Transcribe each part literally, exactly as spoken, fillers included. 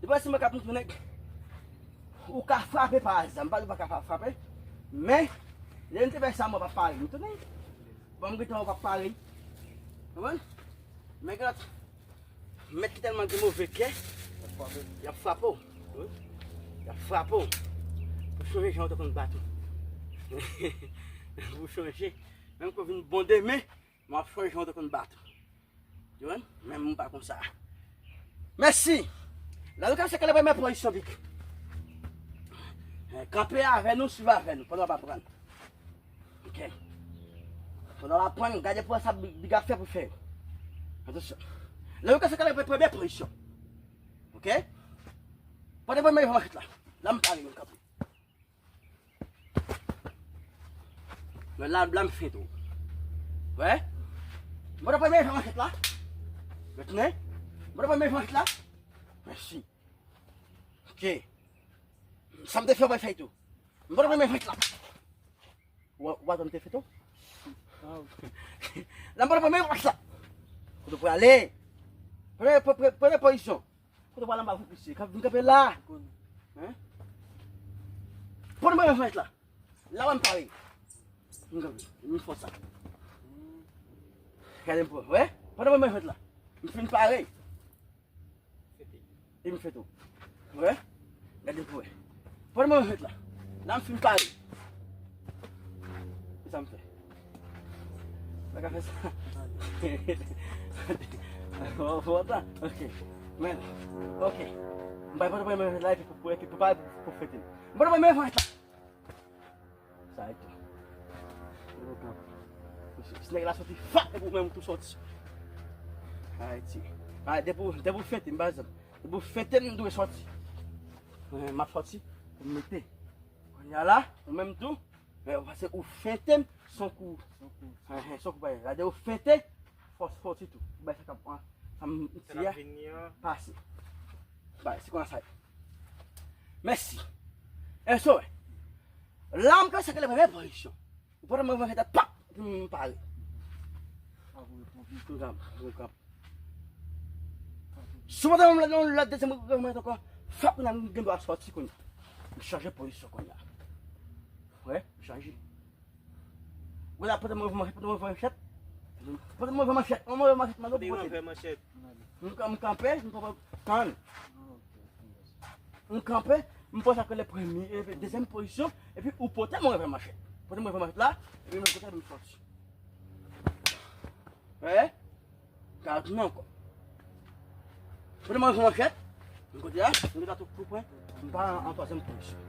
Depi se mwen k ap montre nèg, ou ka frape pa zam, m pa di w pa ka frape. Men, lè m te fè sa, mwen p ap pare. M tounen. Bon, m gentan w p ap pare. Konprann? Men gen lòt, mèt ki tèlman gen move kè, y ap frape w. Wi. Y ap frape w. Pou chonje jan w te konn bat ou. Pou chonje. Menm ke w vin bon demen, m ap chonje jan w te konn bat ou. Ou konprann? Menm m pa konsa. Mèsi. La nou ka chèke le premye pozisyon, Big. Eh, kanpe avè nou, swiv avè nou, pandan w ap aprann. Ok. Pandan w ap aprann, gade pou wè sa Big ap fè pou fè yo. Atansyon. La nou ka chèke le premye pozisyon. Ok? Pandan premye manchèt la. La m pare, m kanpe. Men la, la m fè tou. Wè? Mwen ta premye fè manchèt la. Retounen. Mwen ta premye fè manchèt la. Mèsi. Ok. Sa m te fè, w pral fè tou. Mwen ta premye fè manchèt la. Ou, ou atann m te fè tou? La, mwen ta premye fè manchèt la. Kote w prale? Premye, pre-, pre-, premye pozisyon. Kote w pral anba foukise? Kap vin kanpe la. Hein? Pran mwen fèt la. La w ap pare. Vin kanpe. Vin fò sa. Gade m pou wè. Pran mwen fèt la. M fin pare. E m fè tou. Wè. Gade m pou wè. Pran mwen fèt la. La m fin pare. Ki sa m fè? Mwen ka fè sa. Bon, bon, tan. Ok. Men, ok. M bay pran mwen la epi pou, pou, epi pou, pou, pou fete. M pran mwen fèt la. Sa e tou. Si nèg la soti, fap, epi ou menm tou soti. Ayiti. Ay, depi, depi w fete, m pa zan. Depi w fete, m dwe soti. Eh, m ap soti, pou m mete. Kounye a la, ou menm tou, men pase ou fete m, son kou. Son kou. Eh, eh, son kou pa gen. Gade ou fete, fòs soti tou. Ou bay sa k ap, sa m tire a, pase. Bay, se konsa sa ye. Mèsi. Èske w wè? La, m panse ke le premye pozisyon. Ou pa t mwen fè tèt pap, m pare. Yon kap, yon kap. Si w pa t mwen yon lòt dezyèm mouvman ankò, fap nan gen dwa sòti kounye a. M chanje pozisyon kounye a. Wè, m chanje. Wè la, pandan mwen, pandan mwen fè chèt. Pote mwen yon manchèt. Yon manchèt, mwen pote. M kanpe, m kanpe, tann. M kanpe, m pran sa ke le premye, epi dezyèm pozisyon, epi ou pote mwen yon manchèt. Pote mwen yon manchèt la, epi mwen pote, epi m sòti. Wè? Ka retounen ankò. Pote mwen yon manchèt, m kote a, m gentan tou, tou pran, m pa an, an twazyèm pozisyon.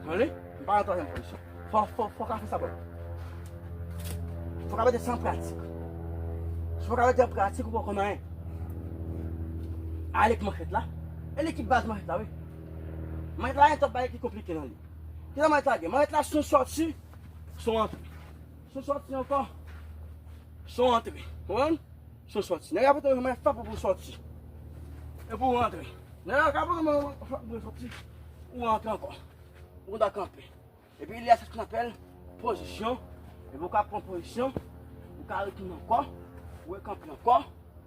Tande? M pa an twazyèm pozisyon. Fò, fò, fò ka fè sa, bò. Fò ka mete sa an pratik. Si w pa ka mete an pratik, ou pa konn anyen. Ale k manchèt la. E li ki baz manchèt la, wi. Manchèt la, gen twòp bagay ki konplike nan li. Ki sa manchèt la gen? Manchèt la, si w sòti, si w antre. Si w sòti ankò, si w antre. Konprann? Si w sòti. Nèg la pote w manchèt la pou w sòti. Epi w antre. Nèg la ka pote w manchèt la pou w sòti. Ou antre ankò. Ou ta kanpe. Epi li a sa ki apèl pozisyon. Epi ou ka pran pozisyon, ou ka retounen ankò, ou rekanpe ankò,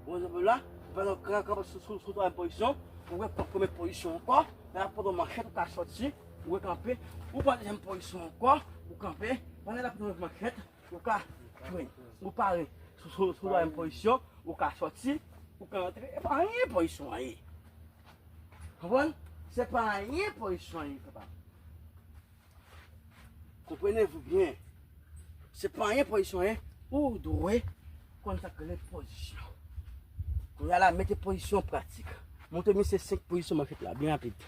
ou wè la, pandan w kanpe sou, sou, sou twazyèm pozisyon, ou repran premye pozisyon ankò, lè y ap pote w manchèt, ou ka sòti, ou rekanpe, ou pran dezyèm pozisyon ankò, ou kanpe, pandan l ap pote w manchèt, ou ka tounen, ou pare sou, sou, sou twazyèm pozisyon, ou ka sòti, ou ka antre, e pa anyen pozisyon an ye. Konprann? Se pa anyen pozisyon an ye, papa. Comprenez-vous bien? Se pa anyen pozisyon, en. Ou dwe konn sa k rele pozisyon. Kounye a la, mete pozisyon an pratik. Montre misye senk pozisyon manchèt la, byen rapid.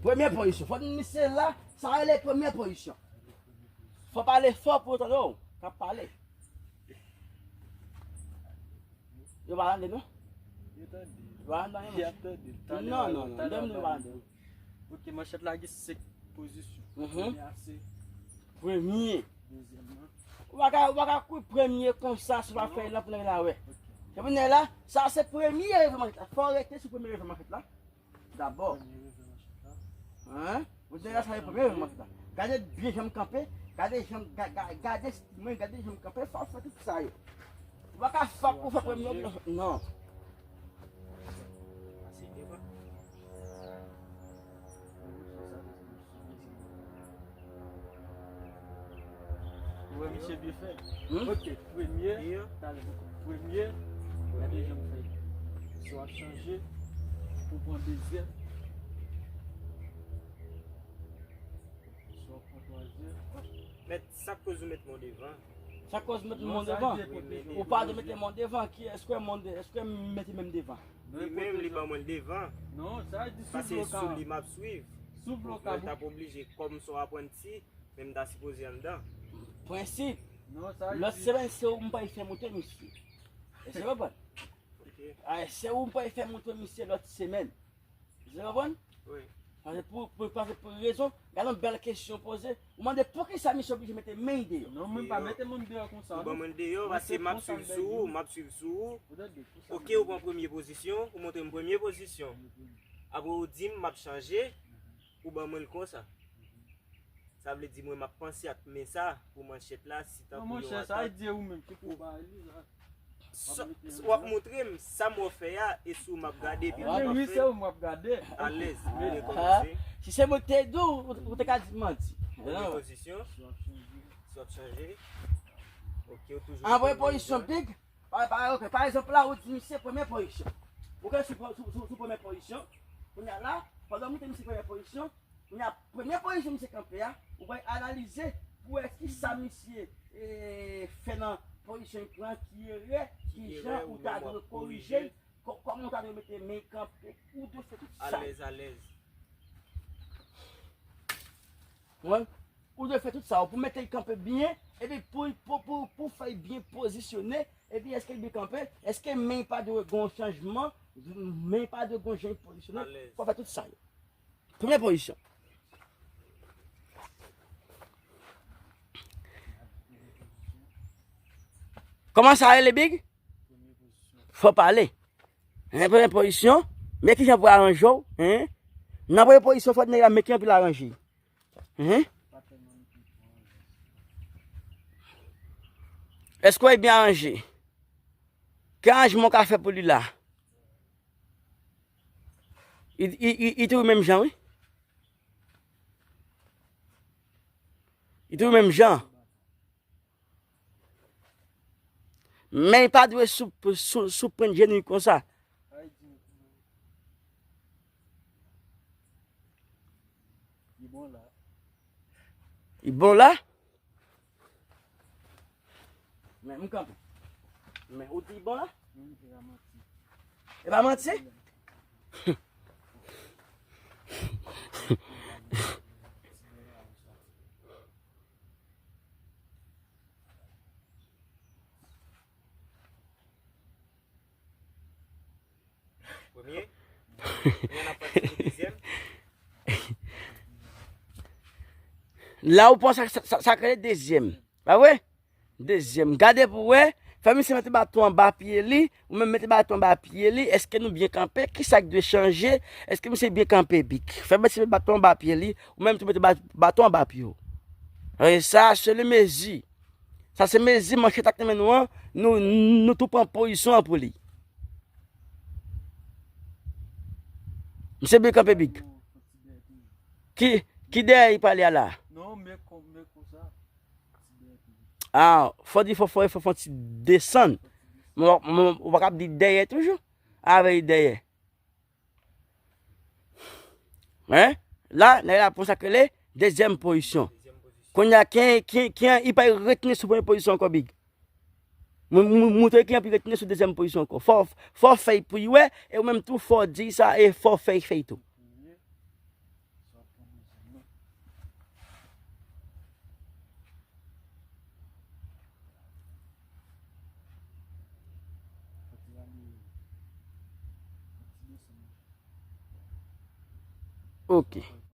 Premye pozisyon. Fò misye la, sa rele premye pozisyon. Fò pale fò pou yo tande w k ap pale. Yo pa tande, non? Yo tande. Yo pa tande, non? Y ap tande. Talè, non, non, non, talè, yo pa tande. Ok, manchèt la gen senk pozisyon. Mhm. Premye a se premye. Dezyèm nan. Ou pa ka, ou pa ka kouri premye konsa, si w pa fè lan pou nèg la wè. Ok. Se pou nèg la, sa se premye reve manchèt la. Fò w rete sou premye reve manchèt la. Dabò. Hein? Ou te la sa e premye mwen la. Gade byen jan m kanpe, gade jan m ga- ga- gade stil mwen, gade jan m kanpe, fò w fè tout sa yo. Ou pa ka fòk ou fè premye, non. Ou wè misye byen fè? Hmm? Ok, premye, talè, premye, gade jan m fè. Si w ap chanje, ou pran dezyèm. Si w ap pran twazyèm. Mèt, sa k koz ou met men w devan? Sa k koz ou met men w devan? Ou pa dwe mete men w devan, ki, èske men w de-, èske m mete men m devan? Li menm, li ban mwen l devan. Non, sa di sou blokal. Paske sou li m ap swiv. Sou blokal. Mwen t ap oblije, kòm se yon apranti, men m ta sipoze anndan. Prensip. Non, sa di. Lòt semèn, se ou m pral fè montre misye. Èske w konprann? Ok. A, se ou m pral fè montre misye lòt semèn. Èske w konprann? Wi. Paske pou, pou, paske pou rezon, gade yon bèl kesyon poze. Ou mande poukisa misye oblije mete men l deyò. Non, mwen pa mete men m deyò konsa, non. Ou ban mwen l deyò, paske m ap swiv sou ou, m ap swiv sou ou. Ok, ou pran premye pozisyon, ou montre m premye pozisyon. Apre ou di m, m ap chanje, ou ban mwen l konsa. Sa vle di mwen m ap panse ak men sa pou manchèt la, si tankou yon atak. Non, monchè, sa e di ou menm ki pou bay li la. W ap montre m sa m wè w fè a, e sou m ap gade, epi m ap fè. Wi, se ou m ap gade. Alèz, nou rekòmanse. Si se mwen ki te di w, ou te ka di m manti. Premye pozisyon. Si w ap chanje. Ok, ou toujou. Anvoye pozisyon big. Pa, pa, ok, pa egzanp la, ou di misye premye pozisyon. Ou gen sou, sou, sou, sou premye pozisyon. Kounye a la, pandan w montre misye premye pozisyon, kounye a, premye pozisyon misye kanpe a, ou pral analize pou wè kisa misye, e, fè nan pozisyon li pran, ki erè, ki jan ou ta dwe korije l, kò-, kòman ou ta dwe mete men kanpe, ou dwe fè tout sa. Alèz, alèz. Ou dwe fè tout sa, pou mete l kanpe byen, epi pou, pou, pou, pou fè l byen pozisyone, epi èske l byen kanpe, èske men pa dwe gen yon chanjman, men pa dwe gen yon jan pozisyone, fò fè tout sa yo. Premye pozisyon. Kòman sa rele, Big? Fò pale. Hein, premye pozisyon. Men kijan pou aranje w, hein? Nan premye pozisyon, fò nèg la men ki anpil aranje. Hein? Èske w byen aranje? Ki aranjman w ka fè pou li la? Li, li, li, li toujou menm jan, wi. Li toujou menm jan. Men li pa dwe sou, sou, sou pwent jenou konsa. Li bon la. Men m kanpe. Men ou di bon la? E pa manti? Premye. Premye n ap pati pou dezyèm. La ou pran sa, sa, sa, sa k rele dezyèm. Pa vre? Dezyèm. Gade pou wè. Fè misye mete baton anba pye li. Ou menm mete baton anba pye li. Èske nou byen kanpe? Kisa k dwe chanje? Èske misye byen kanpe, Big? Fè misye mete baton anba pye li. Ou menm tou mete ba- baton anba pye w. E sa, se le mezi. Sa se mezi manchèt ak nan men nou an. Nou, nou tou pran pozisyon an pou li. Misye byen kanpe, Big. Ki, ki dèyè li pale a la? Non, men kon, men konsa. Ah, fò di fò, fò, fò, fò ti desann. Mwen, mwen, ou pa kab di dèyè toujou. Avè li dèyè. Hein? La, nèg la pran sa k rele dezyèm pozisyon. Kounye a, ki, ki, ki, li pa retounen sou premye pozisyon ankò, Big. Mou-, mou-, moutre ki anpi retounen sou dezyèm pozisyon ankò. Fò, fò fè l pou l wè, e ou menm tou fò di sa, e fò fè l fè l tou. Ok.